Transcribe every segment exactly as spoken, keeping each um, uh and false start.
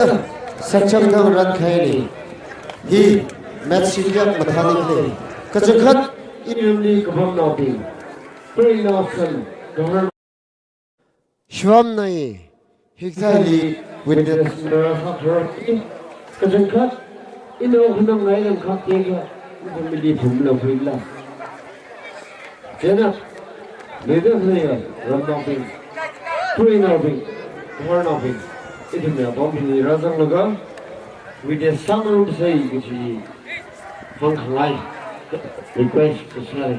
Sakcham thang ran khaini. Hi match hi kayākha mathālikhala. Kachangkhat ithumli kapamnaobing, preinaosan, governor, shvamnai, hikathāli witness nara sākharaki. Kachangkhat ina okhanang ngai lam khak teka, ithumli phumla khuila. Chieina, leader leya, ramnaobing, preinaobing, governor-bing, ithumna apam hili rāzanglaga, witness sāngarumsei kaji hāngkhangai, request kasāi.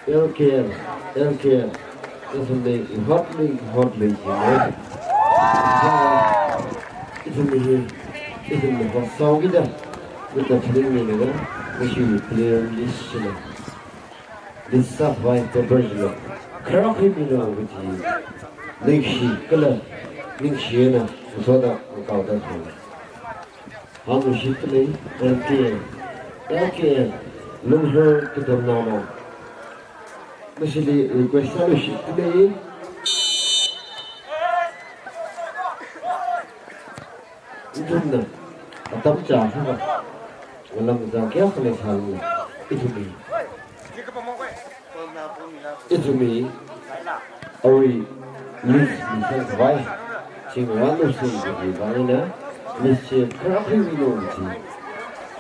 L K L, L K L, ithumli, hotly, hotly, you know. Ithum hi, ithum hi hot sāhaokida, with the feeling ni na, we should clear this, you know. This stuff by the president. Kharā khuimilo kaji, ningshi, kala, ningshina, soda, kaoda, kaoda. Hāngluishitda lei, L K L, L K L, Lunghar katamnaona. Mashili request sāluishitda lei. Ithumna, atam chākha, ngalam chākha khalei sālu, ithumli. Ithumli, arui, list misangkhavai, chingranluisei kaji vang eina, list chi kharā khuimilo kaji,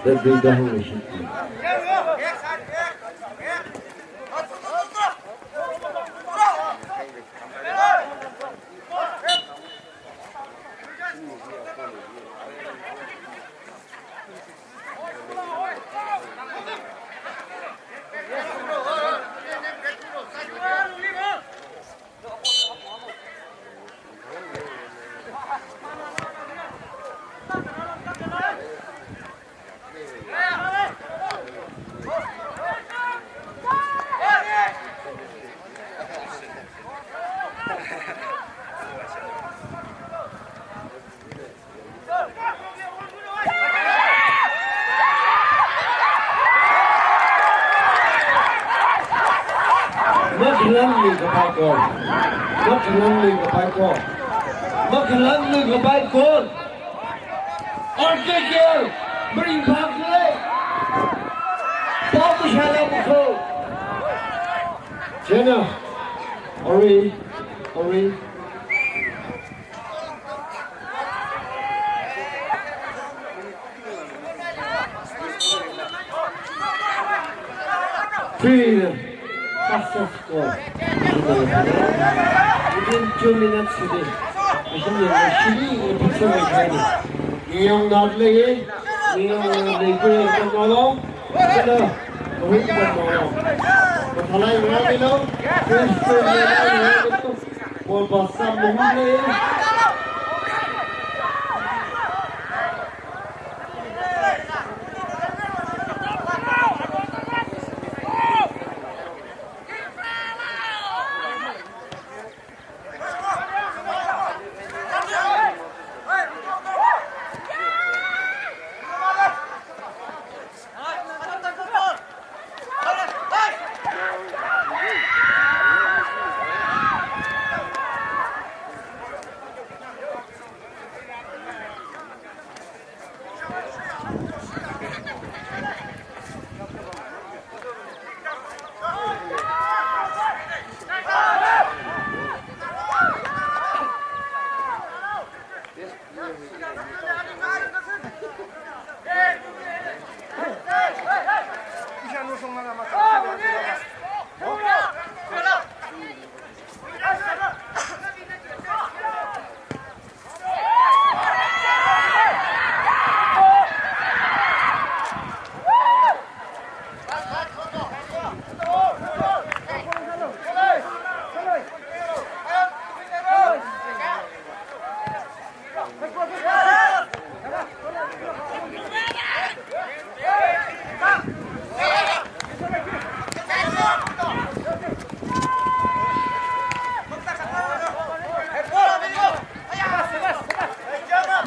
that we don't wish it. Makhalanli kapai goal. Makhalanli kapai goal. Makhalanli kapai goal. R K K L, maringphākhala. Pao kashāla makho. Chieina, arui, arui. Three, success goal. Within two minutes, hili. Machine li, machine li, picture li, khaini. Niyong not lei, niyong not lei, kure, kure, kure. Kala, Rohit Kumar Mawlong. Mathalai ngarāmilo. First goal ngarāmilo. Ball pass sāmamānle.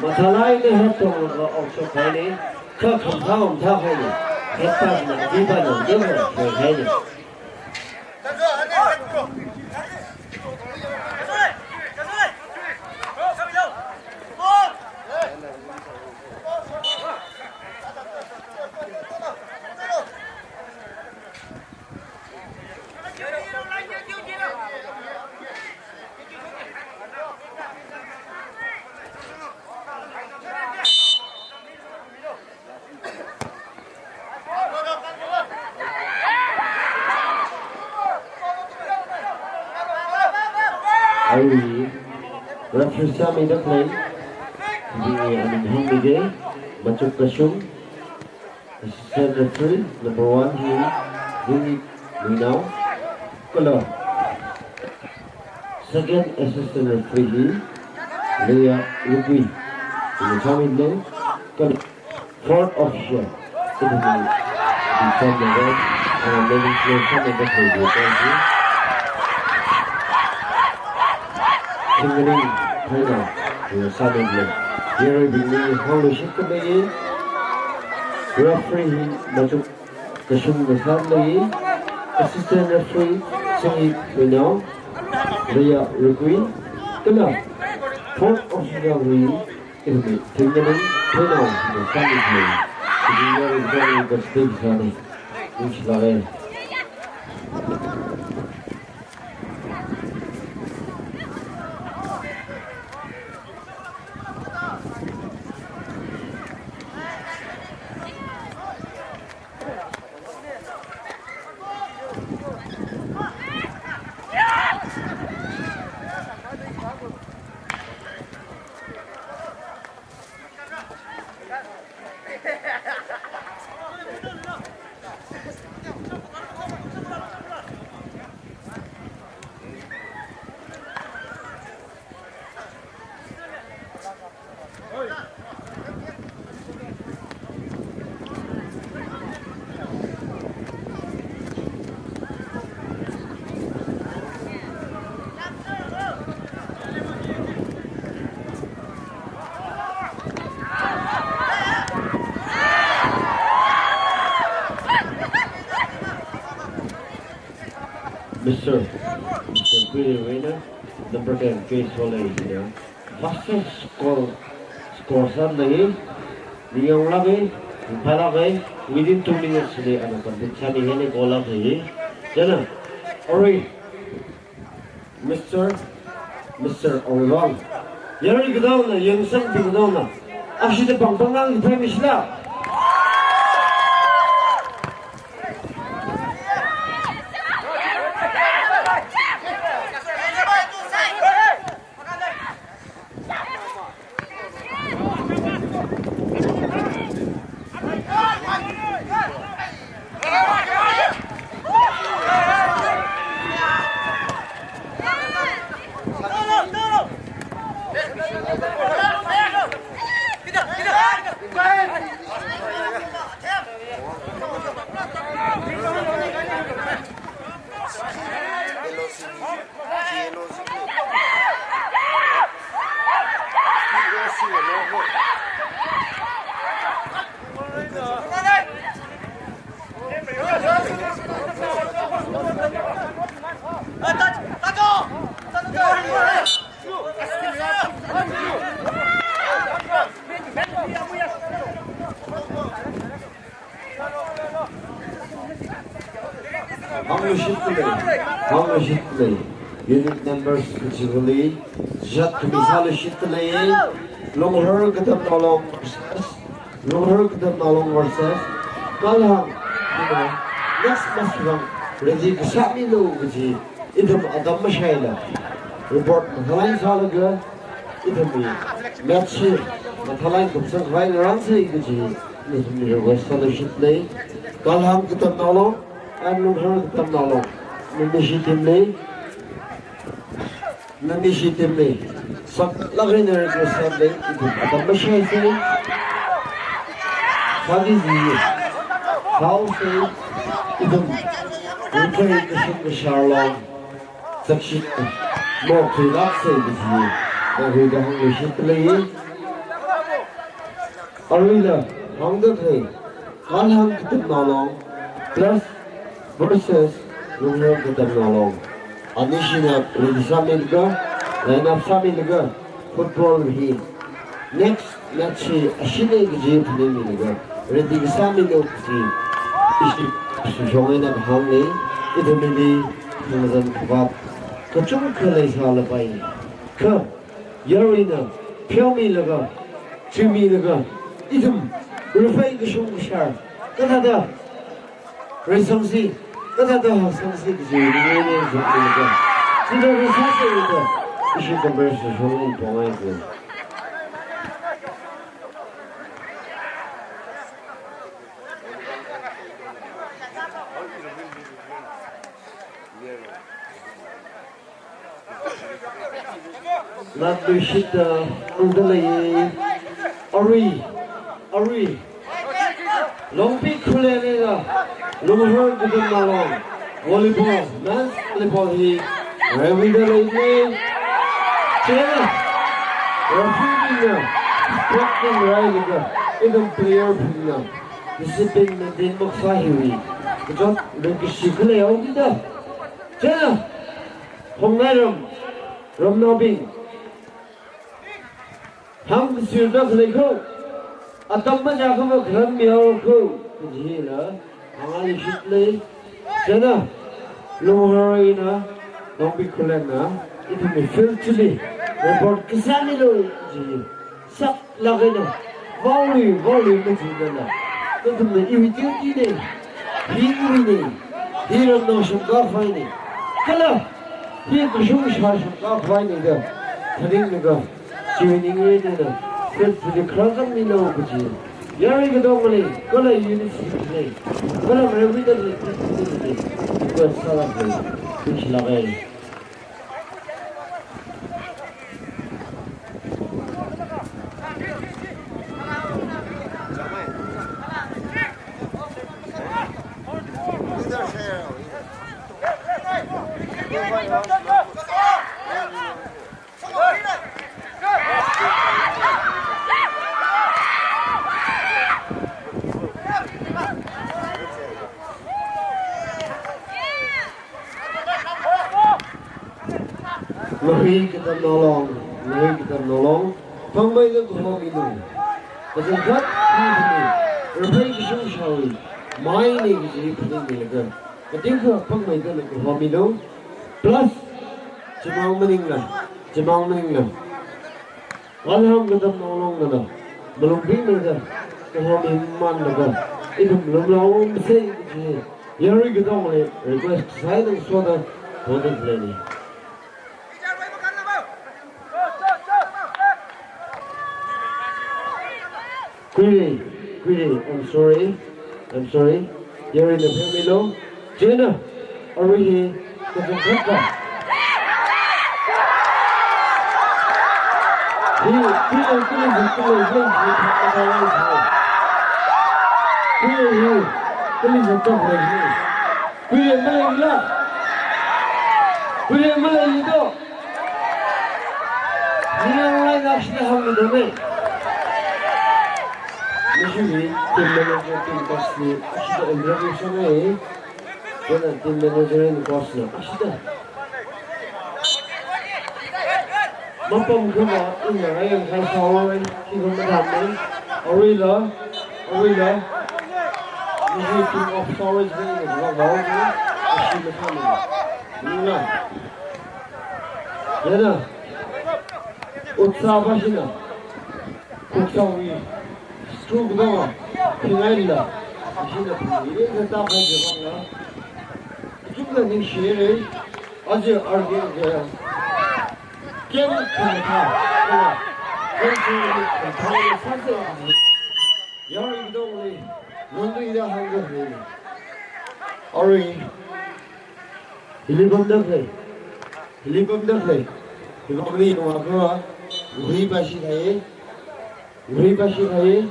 Mathālāk eina hat tonglaga okshok haili, kha khamthā omthā haili, head pass na, D pass na, yamna shok haili. Arui, referee sāmida khalei, ithumwui aming hāngmida, Machuk Kashung, assistant referee, number one hi, Zingik Luinao, kala second assistant referee hi, Leia Rukui, ithumwui sāmida, kala fourth official, ithumwui, ithumwui, uh, management sāmida khalei, thank you. Thinganing Phainao, ithumwui sāmida. Yaruibingli hāngluishit khalei, referee hi Machuk Kashungna sālei, assistant referee Zingik Luinao, Leia Rukui, kala fourth official hi, ithumwui Thinganing Phainao, ithumwui sāmida. Ithumwui yaruibingli kachithei sāni. Ningshilāka. Mister, Mister Peter Wiener, number ten, K S L A, you know. Fastest score, score sālei, ningyānglāka, phalāka, within two minutes li ana complete sāmi haili goal lāka hi. Chieina, arui, Mister, Mister Orivang. Yarui kadaona, yangsangbing kadaona. Ashida pangpang ngang ithai mishila. Hāngluishit khalei, hāngluishit khalei. Unit members kachivali, jat khami sāluishit khalei. Lunghar Kathar Naolong versus, Lunghar Kathar Naolong versus Kalhang. Next match vang ready kasāmilu kaji ithum atam mashaila report mathālāk sālaga, ithumwui match hi mathālāk kumsang khavai ngarānsei kaji nathumli request sāluishit lei. Kalhang Katamnao Long and Lunghar Katamnao Long, Namishi team lei. Namishi team lei. Saklāk eina request sālei, ithum atam mashaisei. Sāki ji. Sāosei. Ithum. Ithum kashung kashar long. Sakshi. Mok thuilāksei kaji. Nahuida hāngluishit lei. Aruila, hāngda khalei, Kalhang Katamnao Long plus versus Lunghar Katamnao Long. Anishina ready sāmilaga, line up sāmilaga, football hi next match hi ashina kaji phaningmilaga, ready kasāmilu kaji ishi shong eina kahāngnei, ithumli khangazan khavāt kachungkha leisālapai. Kha, yaruina, pheomilaga, chuimilaga, ithum, rifai kashung kashar, kathāda, reisangsi, kathāda haksangsi kaji ningli zukmilaga, chithāda reisangsi da, ishi conference shong eina pongai ko. Ngatluishitda hāngda lei. Arui, arui. Longpi Khullen eina Lunghar Katamnao Long volleyball, men's volleyball hi ready da lei. Chieina, referee bingna, sport bing railaga, ithum player bingna discipline maintain makasā hiwui kachot ringkashi khalei haokida. Chieina, Hongnai ram, ramnaobing, hāngkashida khalei kho, atam maja kha makharan mihaowa kho, kajila hāngluishit lei. Chieina, Lunghar eina Longpi Khullenna, ithumwui field chili report kasāmilu kaji saklāk eina, vaolui, vaolui kajilala, nathumna iwui duty nei, hi iwui nei, hi ramnao shimkhur khavai nei, kala hi kashung kashar shimkhur khavai nei da phaninglaga, chiwui ningli eina field chili khararchānmilu kaji yarui katongali, kala unit six lei, kala referee da lei, request sālāk lei, ningshilāka. Mahui Katamnao Long, Mahui Katamnao Long, pāngmeida kahomilu. Kachangkhat hi hi, rifai kashung kashar, mai nei kaji phaningmilaga, kateokha pāngmeida kahomilu. Plus, chimang maningla, chimang maningla, Kalhang Katamnao Long nala, malung pingmeida kahomi manlaga, ithum lumlaosei kaji yarui katongli request sāda soda, soda leini. Kuiri, kuiri, I'm sorry, I'm sorry. Yaruina pheomilu. Chieina, arui hi kachangkhat pa. Hi, hi, hi, hi, hi, hi, hi, hi, hi, hi. Hi, hi, hi, hi, hi. Kuiren maleila? Kuiren maleila do? Ningai nashida hāngmido ne. Nishili team manager, team coach ni ashida introduction e. Chieina team manager and coach na ashida. Mapam khama ina ryan khai sawa, khi khama dhamne. Aruila, aruila. Nihi team of sawa ni ina dhamne. Ashi mathāne. Nina. Yana. Utsa bashina. Utsa wi. Stroke dong, phingaila, Ashina phungli, ina ta phai je bang la. Chukla ningshire. Aja arge ge. Kem khangtha, kala. Kem khangtha, sase. Yarui dongli. Nungli da hangga hili. Arui. Hili pamda khalei. Hili pamda khalei. Hili pamli nuwa kha. Hui pashi thai. Hui pashi thai.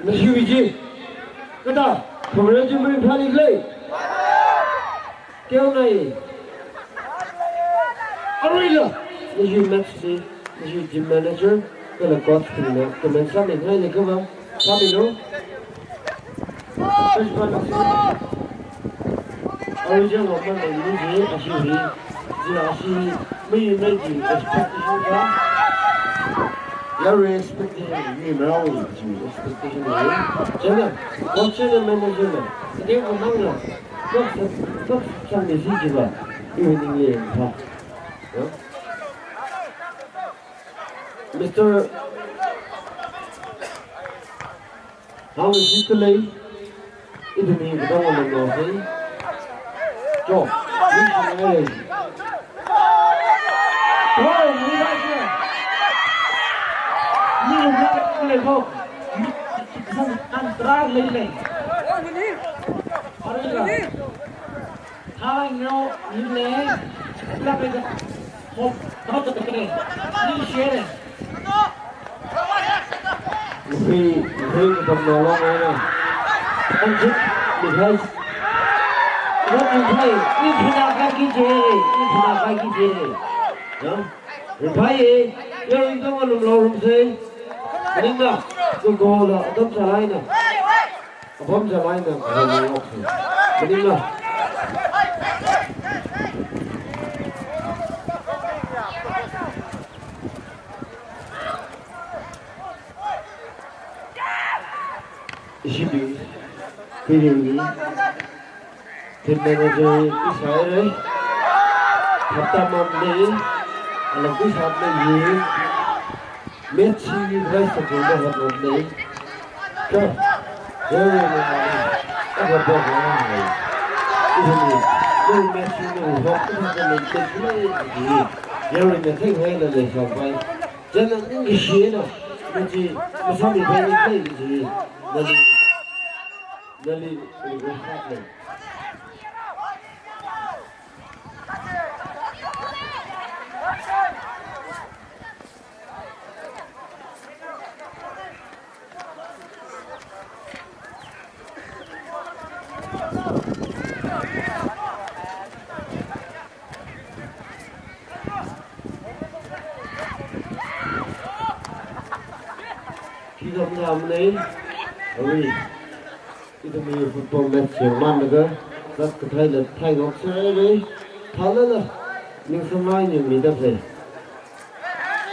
Nashi wiji. Kata. Congratulations, Mary Phani Clay. Kyo nai. Aruila. Nashi match ni. Nashi team manager. Kala coach team na. Comment sāmi ngai le kama. Sāmi lo. First one, Arui jang ngam mang ni ji, ashi hi, ji ashi, mi, mi ji expectation ka. Yarui expectation, mi marao ji expectation ni. Chana, coach na manager na, ate ko mang na, coach, coach chang ni ji ji ba, evening le ha. Ya? Mister Hang sita lei, ithumwui katang wala no sei. Cho, mi sita lei. Cho, mi sita lei. Mi sita lei ko. Mi sita lei ko. Arila. Thāngneo, yinle, lākle, hop, hop, hop, hop, ni share. Ui, ui, katam na long ai na. Anjik, Mihai. What you play? Ni phina kai ki je, ni phina kai ki je. Ya? Riphai ye, ya ring tong alum lo rum sei. Ring la, ko go la, atam salai na. Apam chalaina, apam chalaina. Maningla. Ishibi, Piringi, team manager, Isai, Hapta Mamle, Alakui Sapne, Match hi rai sakura hotnei. Ka. Very nice. Aka pok ngai. Isn't it? Very match hi very hot. Aka pok ngai. Very nice. Thei hai la le sa pai. Chana ning ki shi na. Naji, masami pai ni kai ji. Nali. Nali. Nali. Khi dam dam nei, awi. Ithumwui football match yangmanlaga, zat kathei la thei ngok sārai. Thalala, ningsāngai ni mida phei.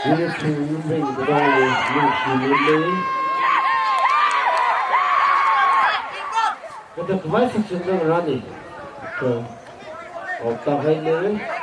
Ningsāngai ni mida phei. Kata khavai section da rani. Ka, ok, ta hai le.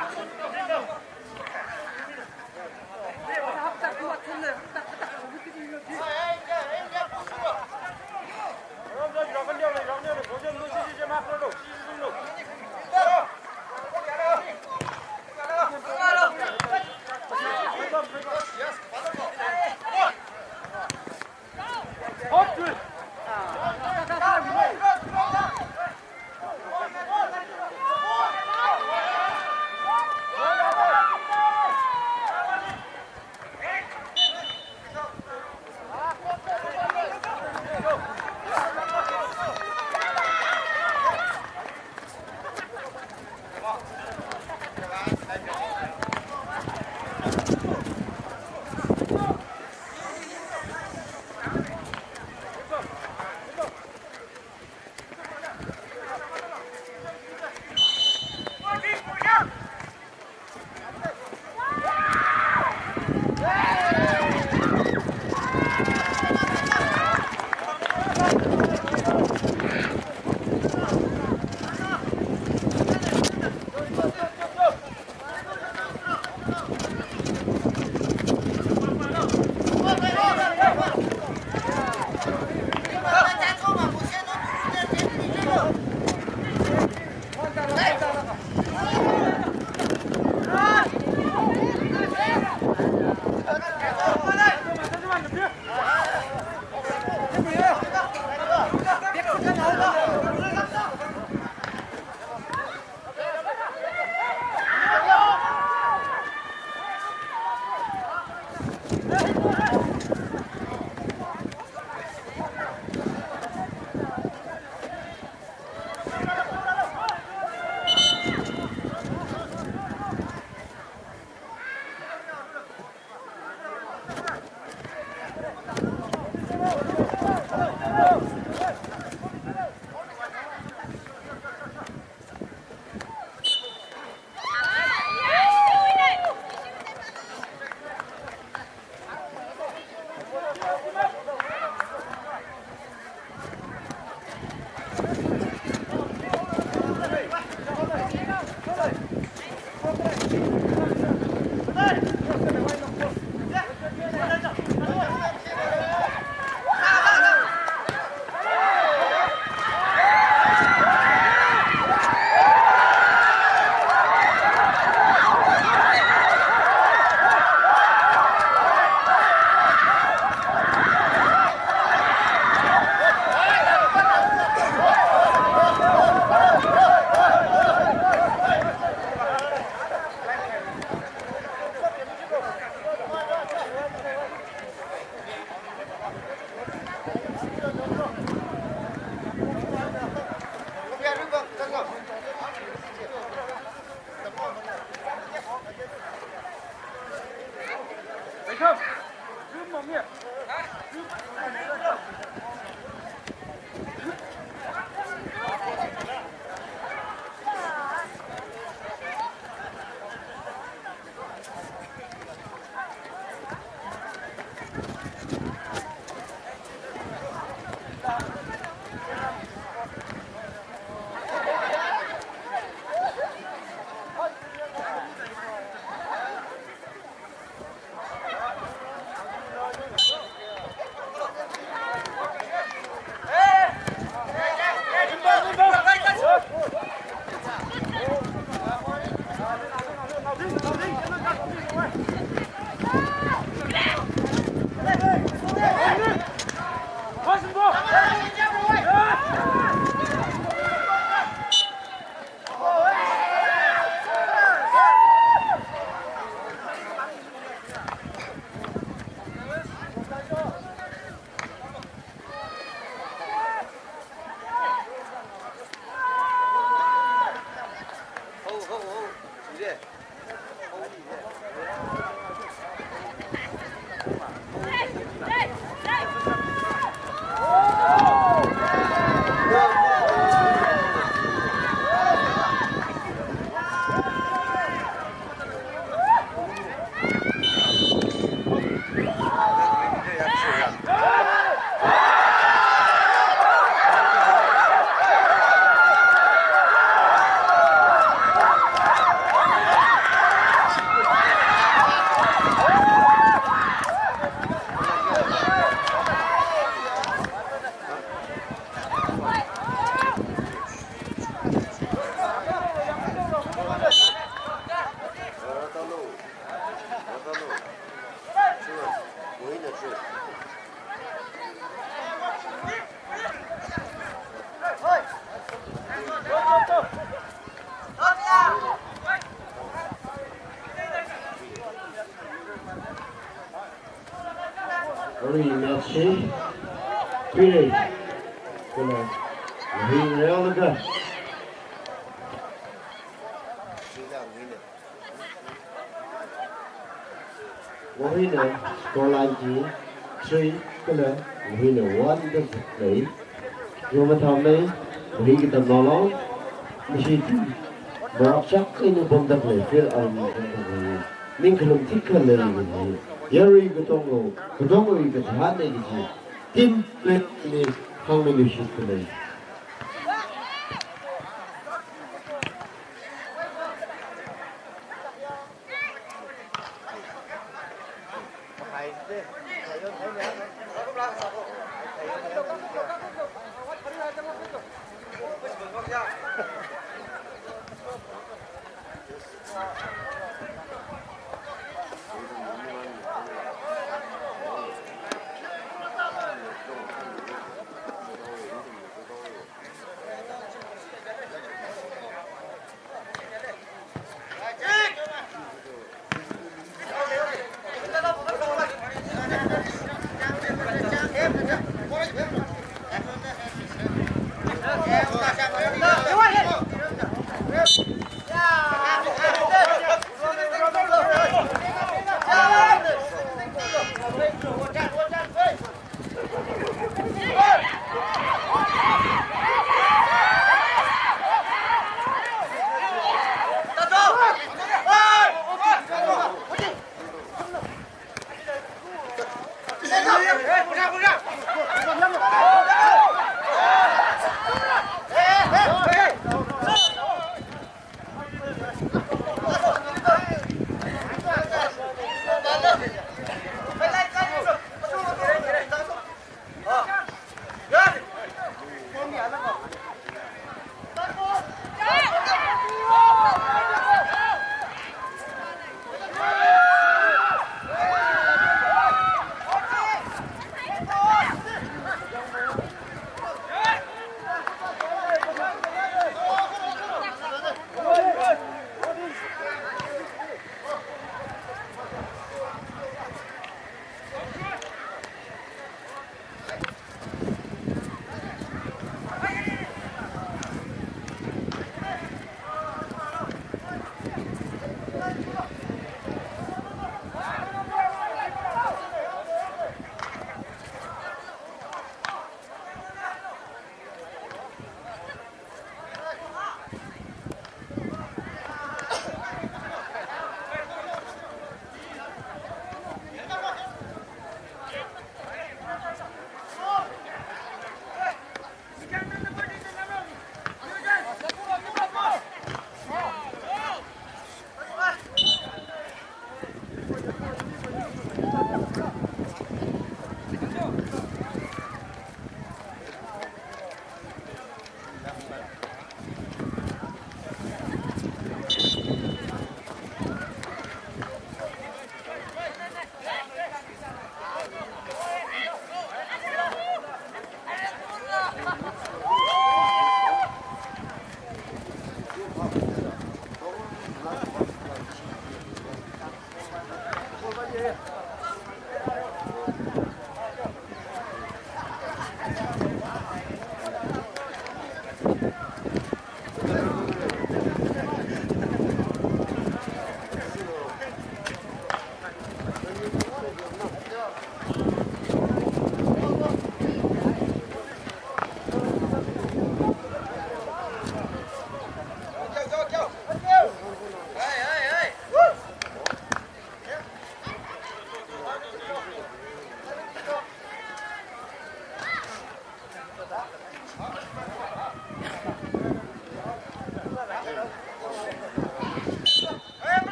Arui match hi three. Kala Wahina rālaga, Wahina score line chi three kala Wahina one da lei. Yoma tham lei, Wahi katamnao long, misi team marak chak eina pamda lei, field alung pamda lei. Ningkhalum thik khalei lei. Yarui katonglo, katongwui kathānna kaji team play li hāngmiluishit khalei.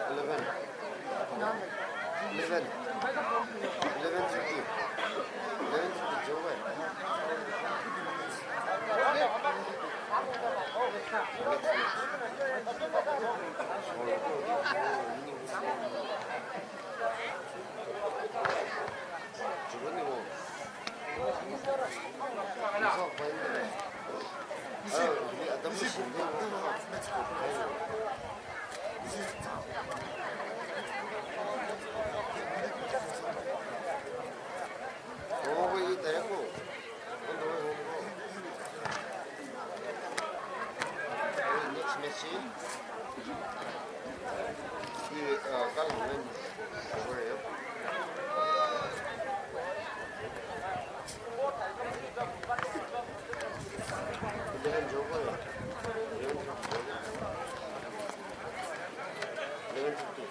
Eleven. Eleven. Eleven fifty. Eleven fifty, Joe. Next match. Hi, uh, Kalhang over here. Eleven fifty.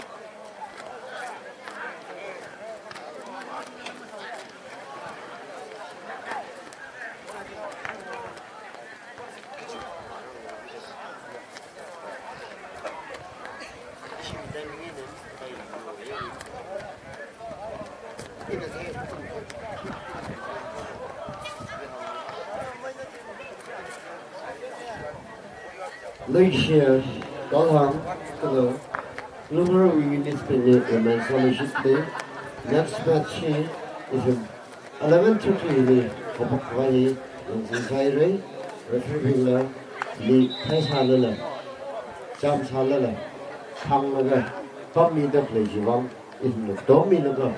Leishiya, Kalhang, kala Lunghar unit bingli remain solution play. Next match hi is eleven thirty li haophok khavai hi yangchingsāhaira. Referee bingla hili theisālala, chamsālala, khanglaga, pammida khalei chiwui vang, ithumna tommilaga,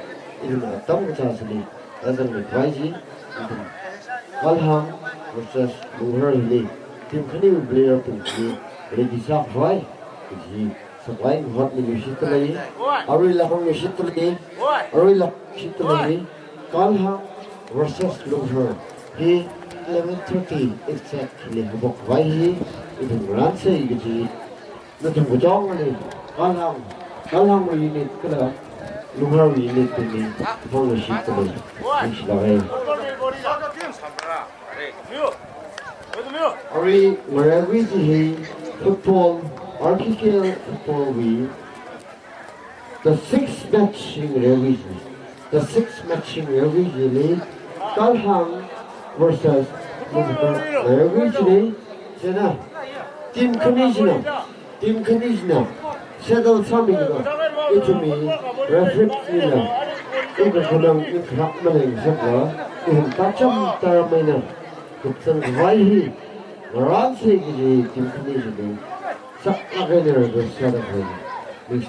ithumna atam kachāsāli rāzangmi khavai chi, ithum Kalhang versus Lunghar hili team khaniwui player bing chi ready sākhavai kaji saklāk eina hotmiluishitda lei. Aruila hāngluishitda lei. Aruila hāngluishitda lei. Kalhang versus Lunghar hi eleven thirty exact li haophok khavai hi ithum ngarānsei kaji nathum kachongali, Kalhang, Kalhang unit kala Lunghar unit bingli hāngluishitda lei. Ningshilāka. Arui ngareowui chi hi football, R K K L football wui the sixth match hi ngareowui chi. The sixth match hi ngayurwui chili, Kalhang versus Mungkar ngayurwui chili, chieina team khani china, team khani china settle sāmida, ithumwui referee china, ithum khanang ithum kharak maning sakla, ithum tacham tara maina, kupsang khavai hi, ngaransa kaji team khani chili, sālāk eina request sāda khalei. Please.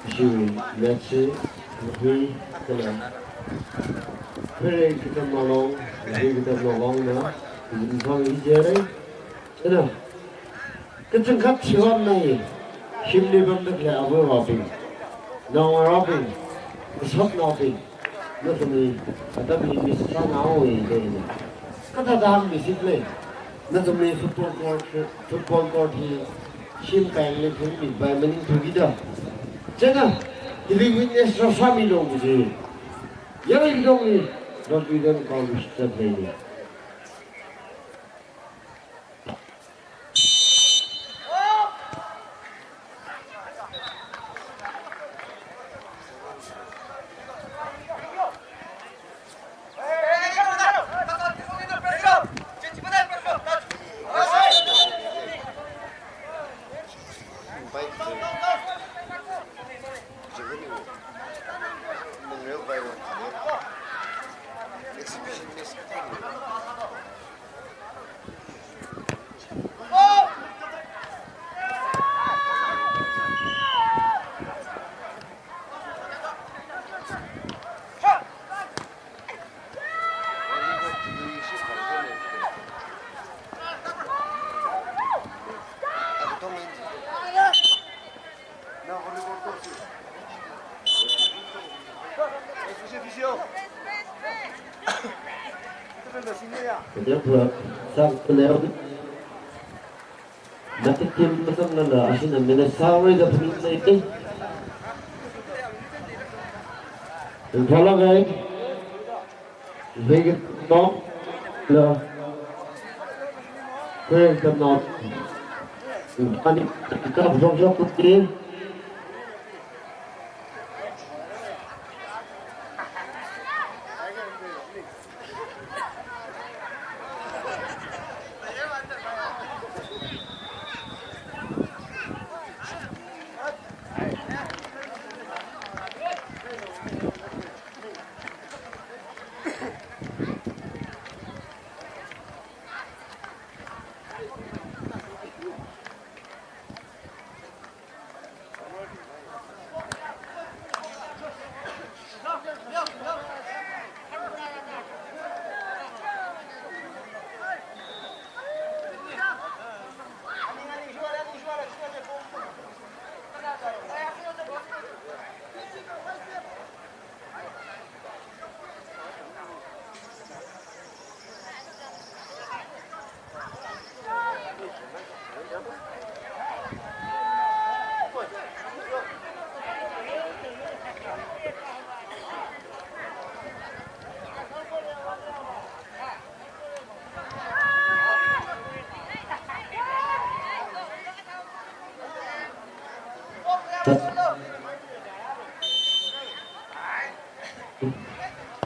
Ishi match hi, hui, kala. Khuirei katamnao long, hui katamnao longna, hui katamnao hi jere. Chieina, kachangkhat chiwui vang nai, shimli pamda khalei avāva̱bing, naongarābing, ngasotnaobing, nathumli, atam hi miss sāngaowa da ina. Kathāda miss sālei, nathumli football court, football court hi, shim pengli phungmi bai maningthu kida. Chieina, hili witness rāsāmilu kaji. Yarui katongli, dot within call sāda leili. Exhibition match. Therefore, sang player matik team masang nana asina minute sāhaira da phaning leite. Ringphālāka. Hui katamnao, la. Hui katamnao. Ani kapshok shok kuti.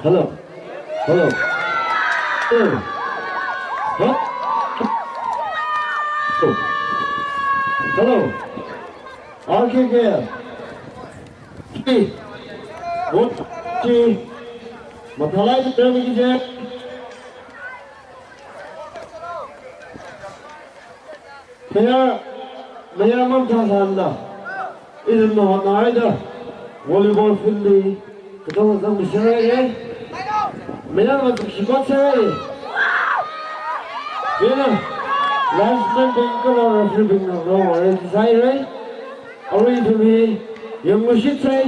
Hello. Hello. Hello. Huh? Hello. R K K. Three. One, two. Mathālai, turn again. Mayar, mayar mamthā sānda, ithumna hotnāhaida volleyball field li katonga zangmi sāhaira. Mayar machuk shikot sāhaira. Chieina linesman bing kala referee bingna rong arrange sāhaira. Arui ithum hi yangluishitsei.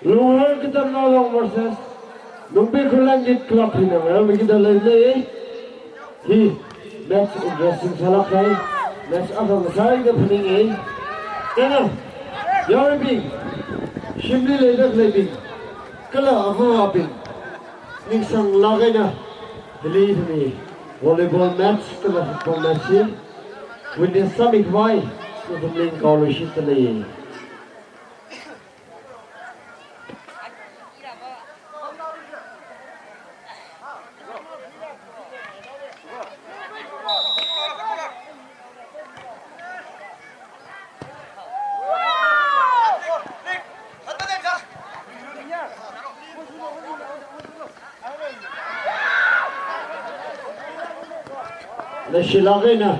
Lunghar Katamnao Long versus Nungbi Khullen Youth Club hina ngarānmikida leilei. Hi match interesting sālākhai, match akha ngasāhaida phaninga. Chieina yaruibing, shimli leida khaleibing, kala avāvabing, ningsanglāk eina hili ithumwui volleyball match kala football match hi witness sāmikhavai nathumli kaoluishitdalei. Leishilāk eina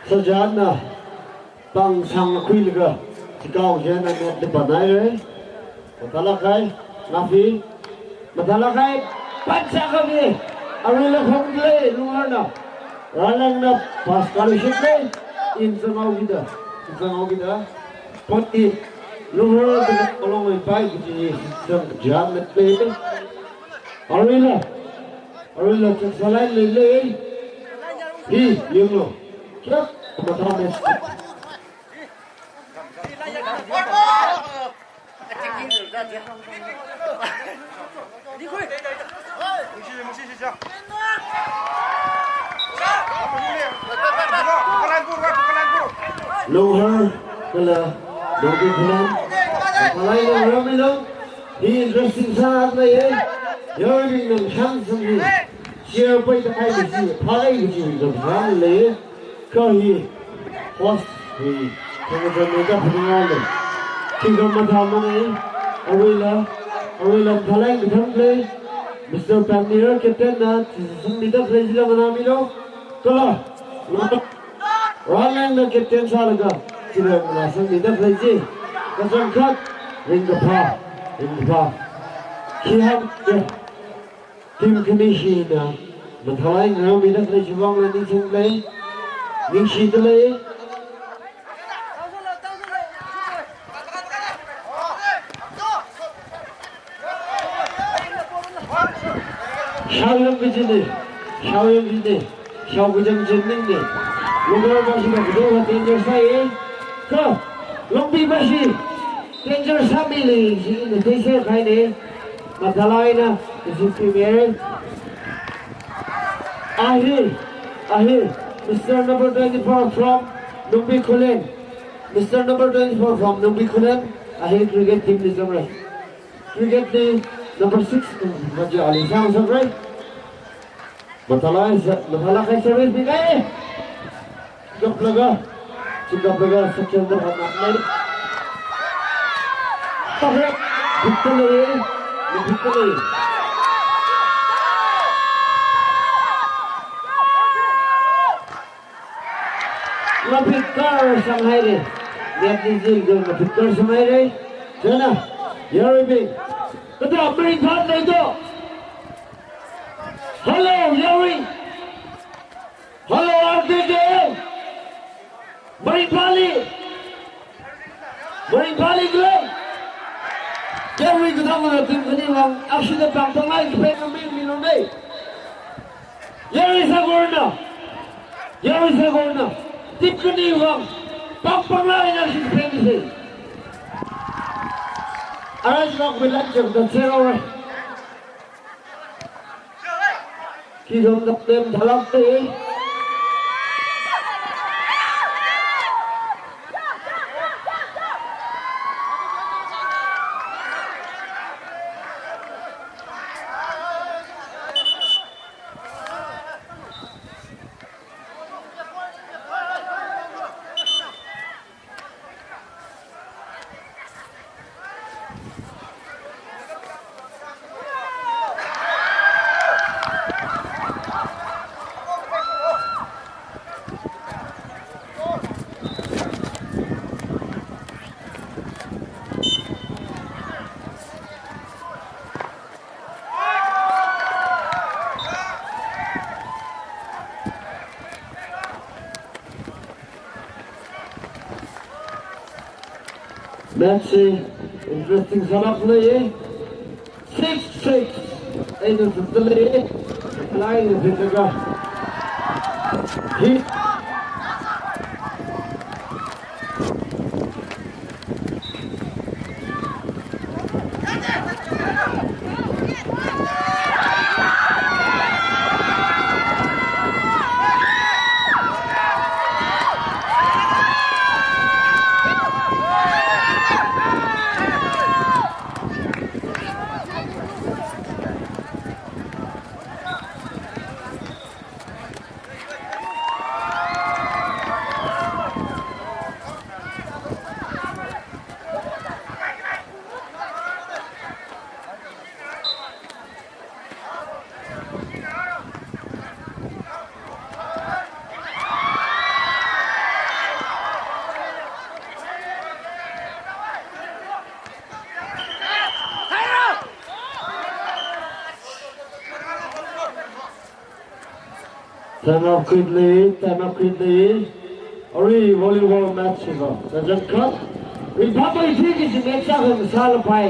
Sajanna pāng sangkhuilaga, chikao chieina net li pānhaira. Mathālākhai, ngafi. Mathālākhai, pāng sangkhuimi. Aruila khongli Lungharna. Rālangna pass kaluishitlei. Inzanghaokida. Inzanghaokida. Poti Lunghar kala Kolongwui pai kaji sangkachang net lei. Aruila. Aruila chak sālai leilei. Hi, yanglu. Kya? Mathā match. Lunghar kala Nungbi Khullen. Khalei Lunghar milo. Hi interesting sālei. Yaruibing nang chance sanghi. Share pai ta kai kaji, phalei kaji, da phalei. Kha hi host hi khangazanmida phaninghaolei. Khikha mathāmana. Aruila, aruila thalai mitham lei. Mister Pamir captain na, chisangmida khalei chila nganāmilo. Kala, rālangna captain sālaga, chila nganāsangmida khalei chi. Kachangkhat, ringkaphā, ringkaphā. Khi hāng, team khani hina mathālai ngarānmida khalei chiwui vangla ningshilei, ningshilei. Shaoyang kajili, shaoyang kajili, shao kajang jinning ni. Lunghar pashi ba kado danger sāi. Kha, Longbi pashi danger sāmili, chieina theisākhaina. Mathālai na, isi Premier. Ahi, ahi, Mister number twenty-four from Nungbi Khullen. Mister number twenty-four from Nungbi Khullen. Ahi cricket team li zangrai. Cricket li number six, Maja Ali Sang zangrai. Mathālai sa-, mathālākhai service mi kai. Chingkaplaga, chingkaplaga, September hana nai. Pahre, bhikta lei, bhikta lei. Mabhikkar sanghaira. Net ni zil gal mabhikkar sanghaira. Chieina, yaruibing. Kada maringphā leido. Hello, yarui. Hello, R K K. Maringphāli. Maringphāli khala. Yarui katamna team khani vang, akshida pāng pānglāk eina kapeng mi mi longdei. Yarui sākorana. Yarui sākorana. Team khani vang. Pāng pānglāk eina akshi kapeng misei. Arasnak milan jam da zero. Khi dom dok tem thalak te. Match hi interesting sālākli, six six. Eina zatdalei, line hi fika. Hit. Time out quickly, time out quickly. Arui volleyball match hi va. Sāzang khat. Ringphāmeithui kaji match akha ngasālapai.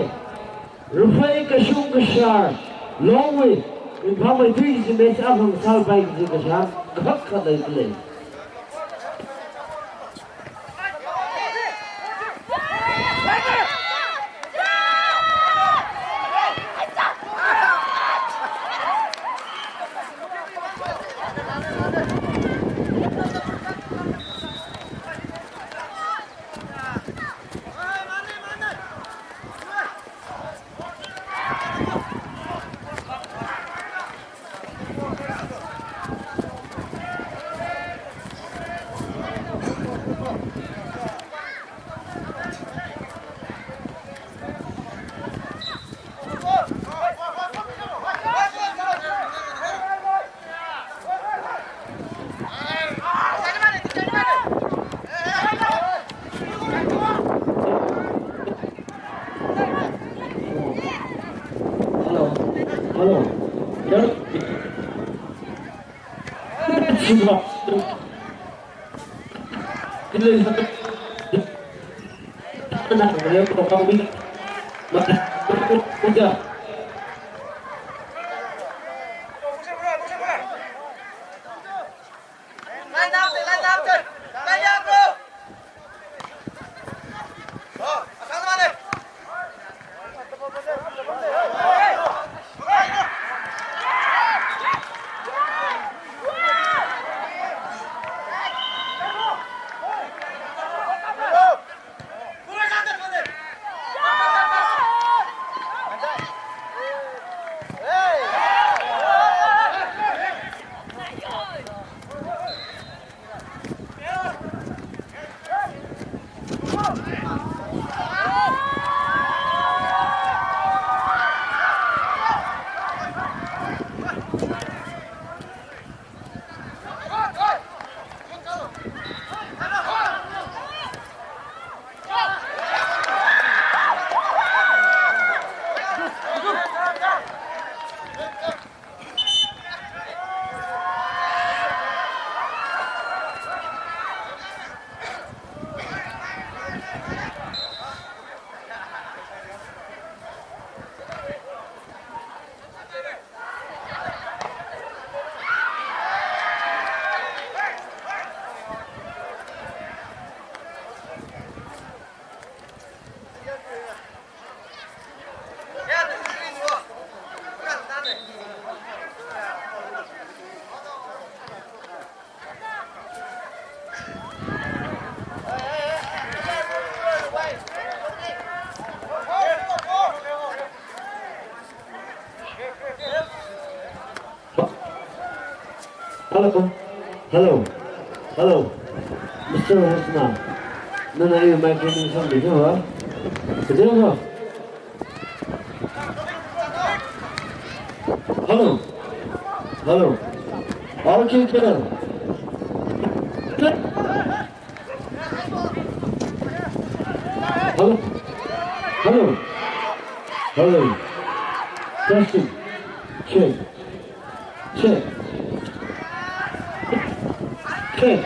Rufai Kashung Kashar, Longwui. Ringphāmeithui kaji match akha ngasālapai kaji kasham. Khat khat leidalei. Hello. Hello. Hello. Hello. Hello. Mister Husna. Nana iwui mic hi ningsangbingkha. Kajinga? Hello. Hello. All can hear. Hello. Hello. Hello. Testing. Check. Check. Check.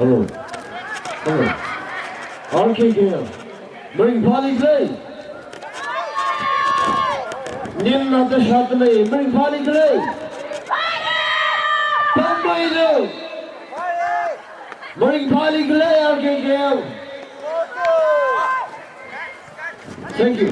Hello. Hello. R K K L. Maringphāli khalei. Nimna tashatmei, Maringphāli khalei. Pangmeilu. Maringphāli khalei R K K L. Thank you.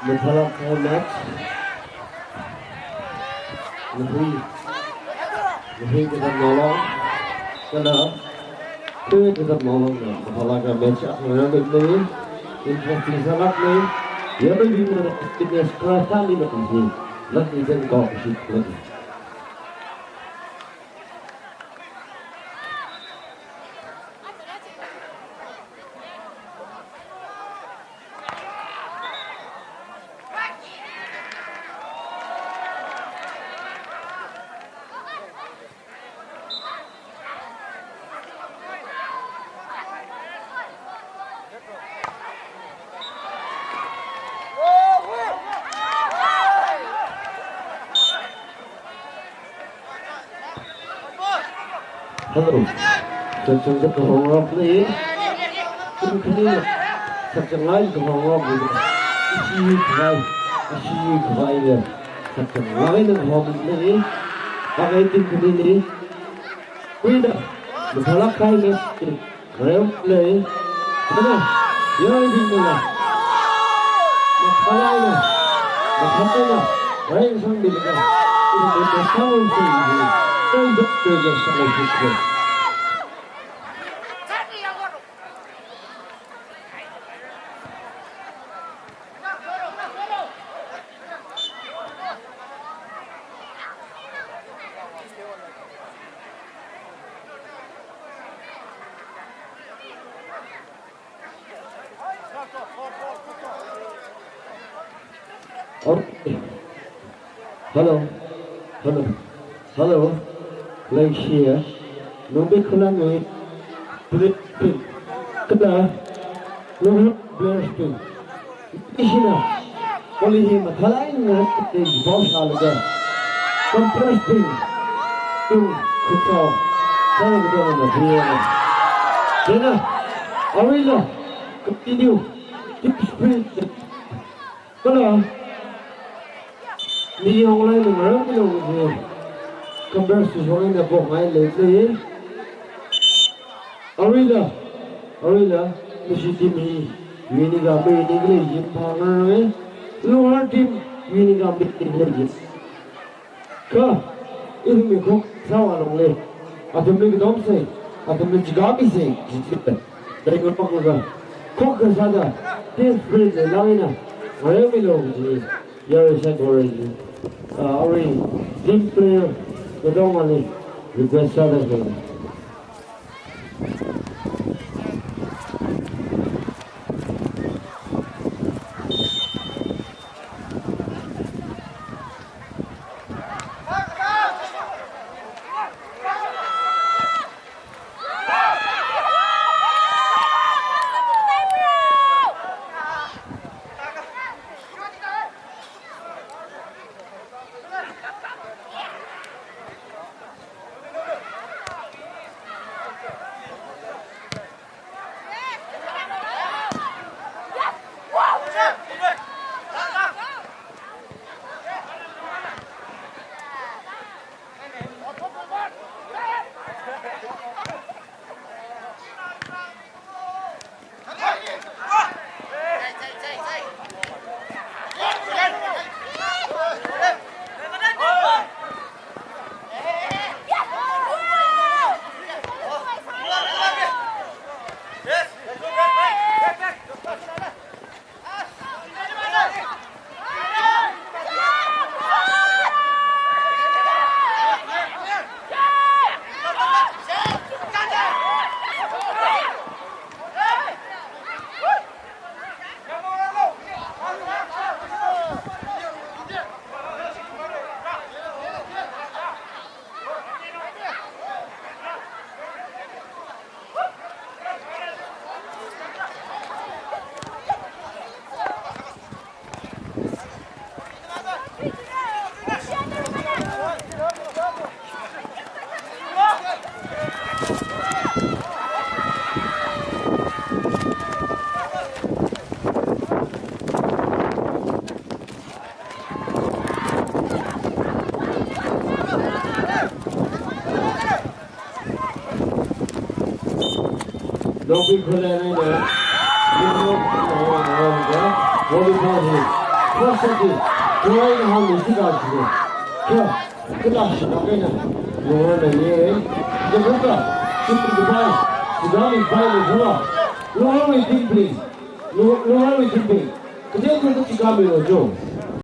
Mathālāk kahai match. Ngahui. Ngahui katamnao long. Kala. Khui katamnao long na. Mathālāk kahai match akha rāmei. Interesting sālākmei. Yarui bingna fitness class sāmei na pamsi. Lak ni jen kau kushit lak. Hello. Sakchang sākahong rok ni. Kum khani. Sakchang ngai kahong rok ni. Ishi khavai. Ishi khavai le. Sakchang ngai na hong ni. Akai team khani ni. Winner. Mathālāk kahai ni. Rem lei. Mana? Yarui bingna. Mathālāk na. Mathālāk na. Rem sang bingna. Ina mathālāk sāi. Ina mathālāk sāi. Okay. Hello. Hello. Hello. Like share. Nungbi khula nui. Please. Kala. Nungbi bless. Ishina, kali hi mathālāk eina kate bau shālaga. Compress team, team khutsao, sāna kudona na biyana. Chieina, aruila, continue, team spirit. Kala, ni yonglai na ngaram kilo kuji. Compress team yonglai na bok ngai lei lei. Aruila, aruila, nashi team hi, yuni ga mi ni khalei yim phāngarang e, Lower team, yuni ga mi ni khalei yim. Kha, ithumwui khoksā alongle, athumli katomsei, athumli chikāmisei, jitlipa, dai ngapakla, khokkha sāda, team spirit leilāk eina, ngaremilo ji, yarui saikorali, ah, arui, team player, katongali, request sāda khalei. Nongpi khule nai na. Ninglo, volleyball hi. First set hi. Tuwai na hang ni si ka si. Kya? Kila shi na kai na. Nora na ye. Ye buka. Shit to the bai. Shigami bai le hua. Nora we team please. Nora we team please. Kete ko ko shigami lo jo.